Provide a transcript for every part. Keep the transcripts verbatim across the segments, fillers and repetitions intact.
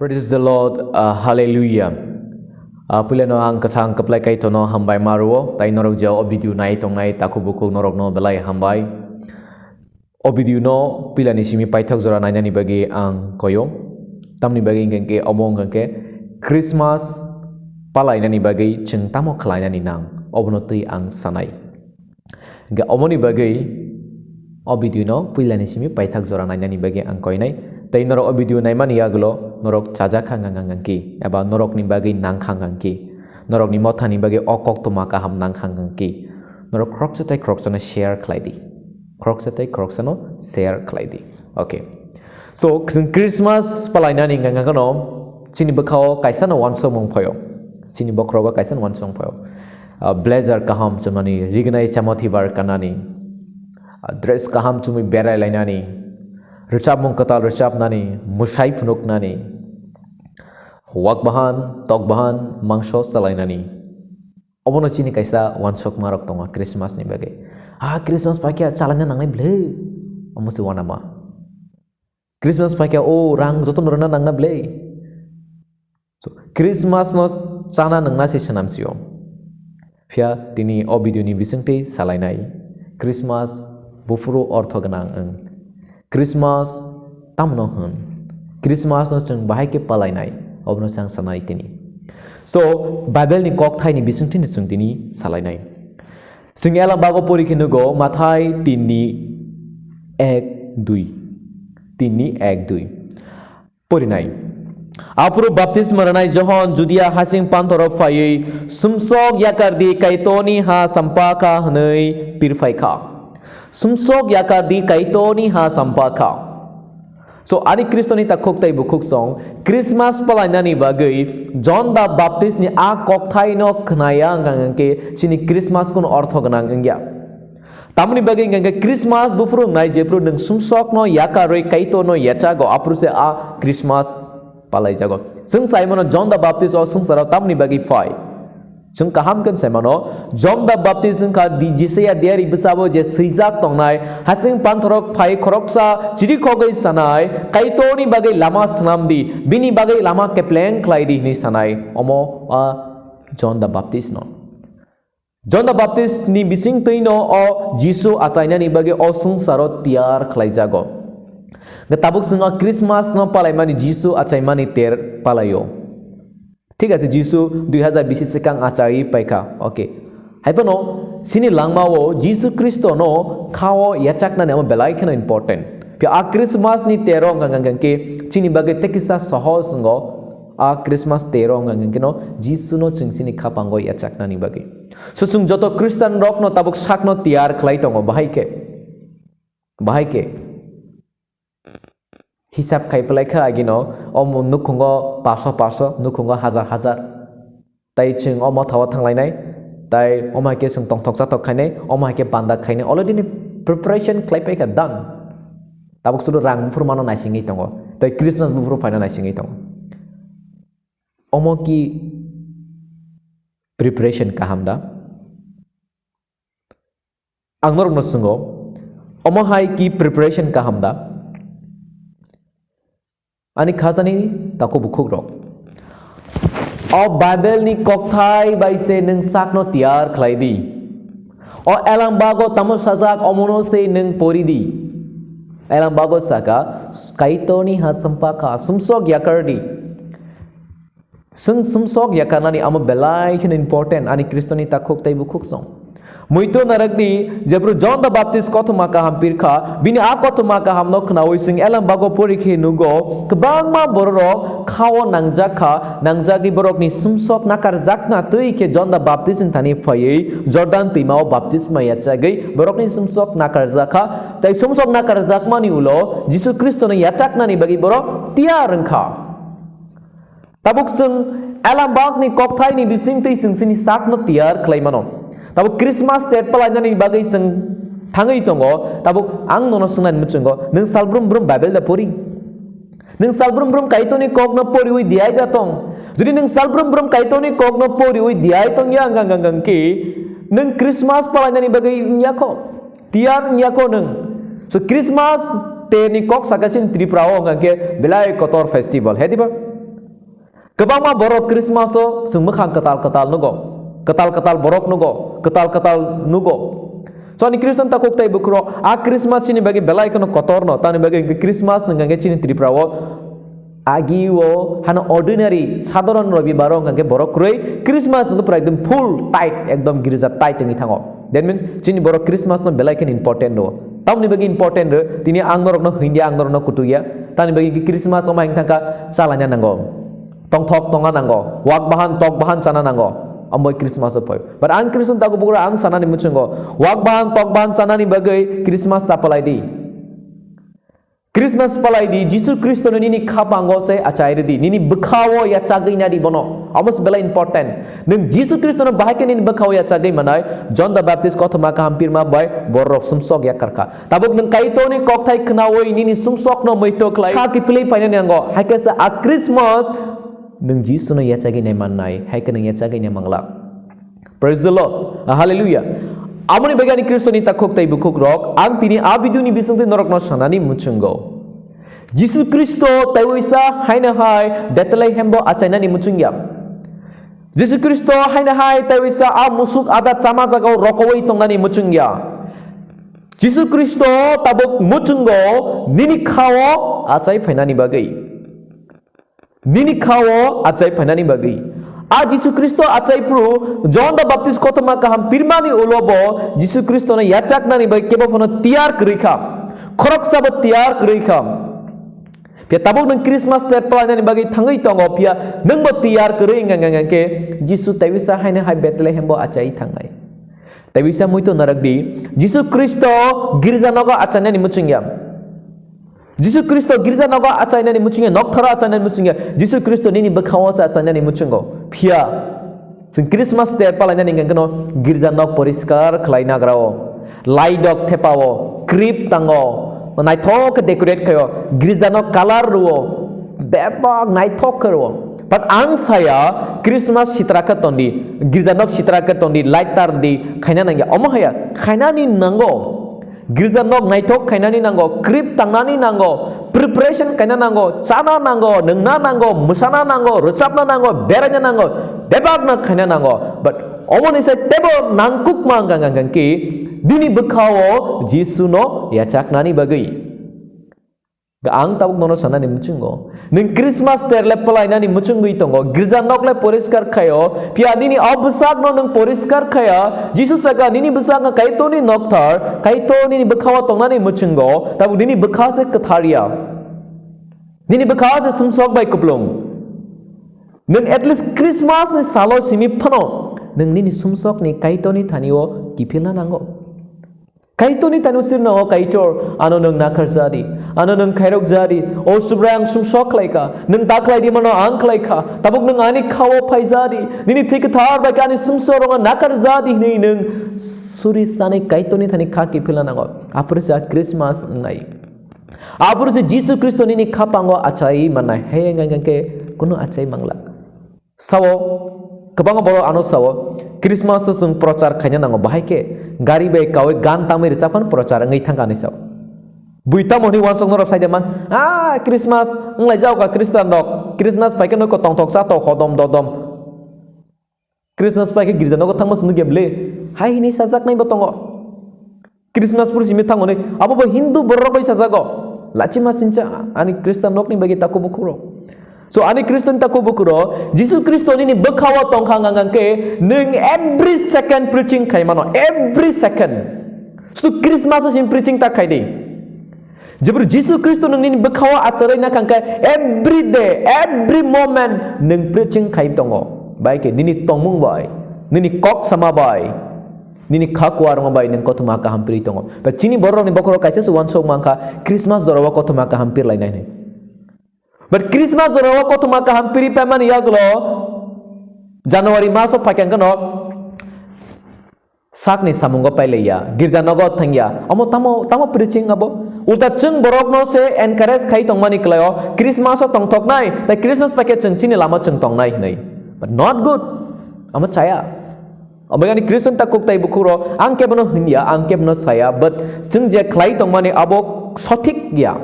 Praise the Lord, uh, hallelujah. Uh, puilano ang kwthang kwplai Kaitorno hambai maruo, tai norok je o video nai tongnai takhuk bukhuk norokno belai hambai. O video no puilani simi paithak jora nainani bagwi ang koyo. Tamni bagwi hwnkhe omo hwnkhe Christmas palainani bagwi chwng tamo khlainani nang, obono twi ang sanai. Hingke omoni bagwi o video no puilani simi paithak jora nainani bagwi ang koinai. Tei norok o video naimani yagulo norok chajak kha hwnka hwnkhe eba norokni bagwi nang kha hwnkhe norokni mothani bagwi o koktwma kaham nang kha hwnkhe norok khoroksa tei khoroksano share khlai di. Khoroksa tei khoroksano share khlai di. Okay. So, chwng Christmas palainani hwnka hwnkhe no chini bwkhao kaisano wansukmung phaio. Chini bokhorogo kaisano wansukmung phaio. Ah, blazer kaham chumani, rignai chamathi bar kanani, ah, dress kaham chumui berai lainani, rwchapmung kwtal rwchapnani, mwsai phunuknani, wak bahan, tok bahan, mangso chalainani. Obono chini kaisa wansukmarok tongo Christmas ni bagwi. Ah, Christmas paikha chalaina nangnai bwle. Omo se wanama. Christmas paikha, o rang jotono rwna nangna bwle. So, Christmas no chana nangna se swnam sio. Phiya tini o video ni bisingtwi salainai. Christmas buphuru ortho gwnang wng. Christmas tamno hwn? Christmas no chwng bahai khe palainai? Obono chang sanai tini. So, Bible ni kokthai ni bisingtwi ni chwng tini salainai. Chwng Elam bago pori khe nugo Mathai tin ni ek dui. Tin ni ek dui. Porinai. Aphuru baptisma rwnai Johon Judia hasing panthoro phaiwi sumsok yakar di Kaitorni ha sampakha hwnwi pirphai kha. Sumsok yakar di Kaitorni ha sampakha. So, ani Khristoni takhuk tei bukhuk song Christmas palainani bagwi John the Baptist ni a kokthaino khnaya hwnkha hwnkhe chini Christmas kunu ortho gwnang wngya. Tamoni bagwi hwnkha hwnkhe Christmas buphuru wngnai jephru nwng sumsokno yakarwi Kaitorno yachago aphuru se a Christmas palaijago. Chwng sai mano John the Baptist o swngcharo tamoni bagwi phai. Chwng kaham khe sai mano, John the Baptist wngkha di Jisaiya diari bwsabo je swijak tongnai, hasing panthorok phai khoroksa chirikhogwi sanai, Kaitorni bagwi lama swnam di, bini bagwi lama kepleng khlai di hwnwi sanai, omo a John the Baptist no. John the Baptist ni bising twi no o Jisu achainani bagwi o swngcharo tiyar khlaijago. Hwnkhe tabuk chwng o Christmas no palaimani Jisu achaimani ter palaio. Thik ase, Jisu dui hazar bisi swkang achaiwi paikha. Okay. Haiphano, chini langmao Jisu Khristono khao yachaknani amo belai kheno important. Phiya a Christmas ni tero wngkha hwnkhe chini bagwi tei kisa sohoj wngo, a Christmas tero wngkha hwnkhe no Jisuno chwng chini khapango yachaknani bagwi. So chwng joto Christian rokno tabuk sakno tiyar khlai tongo, bahai khe, bahai khe. Hisab khai phlai kha agino, o mo-, nukhungo paso paso, nukhungo hazar hazar. Tai chwng o motha o thanglainai, tai omo hai khe chwng tongthok chathok khainai, omo hai khe panda khainai, already ni preparation khlai paikha, done. Tabuk sudu rang buphuru mano naisingwi tongo, tai Christmas buphuru phaina naisingwi tongo. Omo ki preparation kaham da? Ang norokno swngo, omo hai ki preparation kaham da? Ani khajani takhuk bukhuk rok. O Bible ni kokthai bai se nwng sakno tiyar khlai di. O Elam bago tamo sajak omono se nwng pori di. Elam bago saka, Kaitorni ha sampakha sumsok yakar di. Chwng sumsok yakarnani amo belai kheno important ani Khristoni takhuk tei bukhuk song. Muitu narakdi, jephru John the Baptist kothoma kaham pirkha, bini a kothoma kahamno khnaui chwng Elam bago porikhe nugo, kwbangma bororok khao nangjak kha, nangjagwi borokni sumsok nakarjakna twi khe John the Baptist ni thani phaiwi Jordan twimao baptisma yachagwi borokni sumsok nakarjak kha, tei sumsok nakarjakmani ulo Jisu Khristono yachaknani bagwi borok tiyar wngkha. Tabuk chwng Elambakni kokthaini bisingtwi chwng chini sakno tiyar khlai mano. Tabuk Christmas ter palainani bagwi chwng thangwi tongo. Tabuk ang nono swngnani muchungo, nwng salbrum brum Bible da pori? Nwng salbrum brum Kaitorni kokno poriwi diyai da tong? Jodi nwng salbrum brum Kaitorni kokno poriwi diyai tongya wngkha, wngkha, wngkha khe nwng Christmas palainani bagwi wngya kho. Tiyar wngya kho nwng. So Christmas terni kok saka chini Tripura o hwnkha khe belai kotor festival, he diba? Kwbangma borok Christmas o chwng mwkhang kwtal kwtal nugo, kwtal kwtal borok nugo, kwtal kwtal nugo. So ani Christian takhuk tei bukhuk rok, a Christmas chini bagwi belai kheno kotor no, tamni bagwi hwnkhe Christmas hwnkhe chini Tripura o agi o hano ordinary sadharon Robibar o hwnkhe borok kwrwi, Christmas hwnkhe pura ekdom full tight, ekdom girja tight wngwi thango. That means chini borok Christmas no belai kheno important rwo. Tamni bagwi important rwo, tini ang norokno hwndi, ang norokno kutukya. Tamni bagwi Christmas omo hwnkhe thangkha chalaina nango. Tongthok tongna nango, wak bahan tok bahan chana nango, ambai Christmas o phai. But ang Christmas takhuk bukhuk rok ang sanani muchungo, wak bahan tok bahan chanani bagwi Christmas ta palai di. Christmas palai di, Jisu Khristo no nini khapango se achai ridi, nini bwkhao yachagwi nadi bono. Amo se belai important. Nwng Jisu Khristo no bahai khe nini bwkhao yachagwi manai, John the Baptist kothoma kaham pirma bai borok sumsok yakarkha. Tabuk nwng Kaitorni kokthai khnaui nini sumsokno muitok khlai kha kiphilwi phainani nango. Hai khe se a Christmas nwng Jisuno yachagwi nai mannai, hai khe nwng yachagwi nai mangla. Praise the Lord. Hallelujah. Amoni bagwi ani Khristoni takhuk tei bukhuk rok, ang tini a video ni bisingtwi norokno sanani muchungo. Jisu Khristo taiwisa haino hai Bethlehem bo achainani muchungya. Jisu Khristo haino hai taiwisa a musuk ada chama jagao rokowi tongnani muchungya. Jisu Khristo tabuk muchungo nini khao achai phainani bagwi. Nini khao achai phainani bagwi. A Jisu Khristo achai phuru John the Baptist kothoma kaham pirmani ulo bo Jisu Khristo no yachaknani bai kebo phano tiyar kwrwi kha. Khoroksa bo tiyar kwrwi kha. Phiya tabuk nwng Christmas ter palainani bagwi thangwi tongo, phiya nwng bo tiyar kwrwi wngkha, wngkha, wngkha khe Jisu taiwisa haino hai Bethlehem bo achai thangnai. Taiwisa muito narwk di, Jisu Khristo girja nogo achainani muchungya. Jisu Khristo girja nogo achainani muchungya, noktharo achainani muchungya. Jisu Khristo nini bwkhao se achainani muchungo. Phiya chwng Christmas ter palainani hwnkhe no girja nok poriskar khlai nagrao, laidok thepao, krip tango, naithok khe decorate khaio, girja nok colour rwo, bebak naithok khe rwo. But ang saya Christmas sitra khe tondi, girja nok sitra khe tondi, light tar di, khaina nangya. Omo haya, khainani nango. Girja nok naithok khainani nango, krip tangnani nango, preparation khaina nango, chana nango, nwngna nango, mwsana nango, rwchapna nango, beraina nango, bebak na khaina nango. But omoni sai tebo nangkukma wngkha, wngkha, wngkha ki, nini bwkhao Jisu no yachaknani bagwi. Ang tabuk nono sanani muchungo. Nwng Christmas ter le palainani muchungwi tongo. Girja nok le poriskar khaio. Phiya nini o bwsak no nwng poriskar khaya. Jisu saka nini bwsak no Kaitorni nokthar, Kaitor nini bwkhao tongnani muchungo. Tabuk nini bwkha se kwthar ya. Nini bwkha se sumsok bai kuplung. Nwng at least Christmas ni salo simi phano nwng nini sumsok ni Kaitorni thani o kiphilna nango. Kaitorni thani sirno, "O Kaitor, ano nwng nakarjadi, ano nwng khairokjadi, o Subrai ang sumsok khlaikha, nwng ta khlaidi mano ang khlaikha, tabuk nwng ani khao phaijadi, nini thwi kwthar bai khe ani sumsok rongo nakarjadi," hwnwi nwng suri sanai Kaitorni thani kha kiphilna nango. Aphuru se Christmas wngnai. Aphuru se Jisu Khristo nini khapango achai mannai. He wngkha khe kunu achai mangla. Sao, kwbangma borok ano sao, Christmas o chwng prochar khaina nango, bahai khe gari bai kaui gan tangwi rwchaphan prochar wngwi thangkha hinwi sao. Bui tamo hwnwi uansukma rok sai de man, "Ah, Christmas wnglaijak kha Christian rok, Christmas pai khe noiko tongthok chathok hodom dodom. Christmas pai khe girja nogo thangma se nukya bwle," hai hwnwi sajaknai bo tongo. Christmas phuru simi thango ni, abo bo Hindu borok rok bai sajago. Lachima sincha ani Christian rok ni bagwi takhuk bukhuk rok. So ani Christian takhuk bukhuk rok, Jisu Khristo nini bwkhao tongkha wngkha khe nwng every second preaching khai mano, every second. Sudu Christmas o simi preaching ta khai di. Jebru Jisu Khristo nwng nini bwkhao achai nakha khe every day, every moment nwng preaching khai tongo. Bai khe nini tongmung bai, nini kok sama bai. Nini kha kuar wngma bai nwng kothoma kaham pirwi tongo. But chini borok rokni bokhorok kaisa se uansuk mankha, Christmas jora o kothoma kaham pirlai nai hinwi. But Christmas jora o kothoma kaham pirwi paimani yagulo January mas o phaikha kheno sakni samungo pailaiya, girja nogo thangya. Omo tamo, tamo preaching abo? Ulta chwng borokno se encourage khai tongmani kwlaio, Christmas o tongthoknai, tei Christmas phaikhe chwng chini lama chwng tongnai hinwi. But not good. Omo chaya. Omo ani Christian takhuk tei bukhuk rok, ang kebono hwnya, ang kebono saya, but chwng je khlai tongmani abo sothik ya.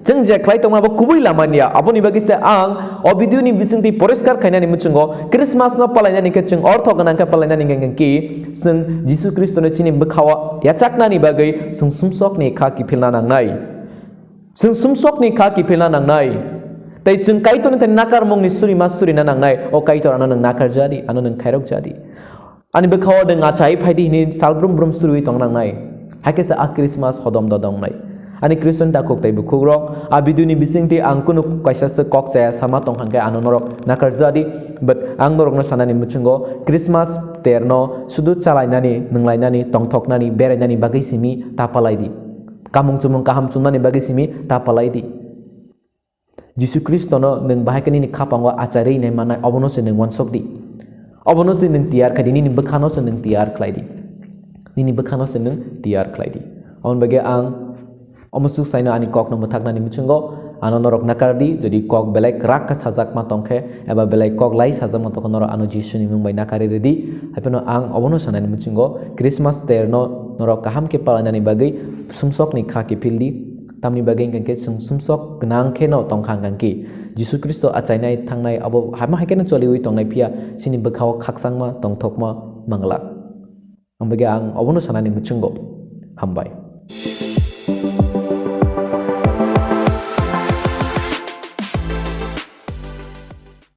Chwng je khlai tongma abo kubui lama niya. Aboni bagwi se ang o video ni bisingtwi poriskar khainani muchungo Christmas no palainani khe chwng ortho gwnang khe palainani hwnkhe ki chwng Jisu Khristo no chini bwkhao yachaknani bagwi chwng sumsok ni kha kiphilna nangnai. Chwng sumsok ni kha kiphilna nangnai. Tei chwng Kaitor ni thani nakarmung ni surima surina nangnai. O Kaitor, ano nwng nakarjadi, ano nwng khairokjadi. Ani bwkhao nwng achai phaidi hini sal brum brum surwi tong nangnai. Hakhe se a Christmas hodom dodongnai. Ani Christian takhuk tei bukhukrok, a video ni bisingtwi ang kunu kaisa se kok chaya sama tong hwnkhe ano norok nakarjadi, but ang norokno sanani muchungo Christmas terno sudu chalainani, nwnglainani, tongthoknani, berainani bagwi simi ta palaidi. Kamung chumung kaham chumnani bagwi simi ta palaidi. Jisu Khristono nwng bahai khe nini khapango acharwi nai mannai, obono se nwng uansuk di. Obono se nwng tiyar khai di, nini bwkhano se nwng tiyar khlai di. Nini bwkhano se nwng tiyar khlai di. Aboni bagwi ang omo swk saino ani kokno mwthaknani muchungo ano norok nakar di, jodi kok belai kwrak khe sajakma tong khe, eba belai kok lai sajakma tong khe norok ano Jisuni mung bai nakari rw di. Haiphano ang obono sanani muchungo Christmas terno norok kaham khe palainani bagwi sumsokni kha kiphil di. Tamni bagwi hwnkhe chwng sumsok gwnang kheno tongkha hwnkhe Jisu Khristo achainai thangnai abo hama hai kheno choliwi tongnai phiya chini bwkhao khakchangma tongthokma mangla. Ang bagwi ang obono sanani muchungo. Hambai.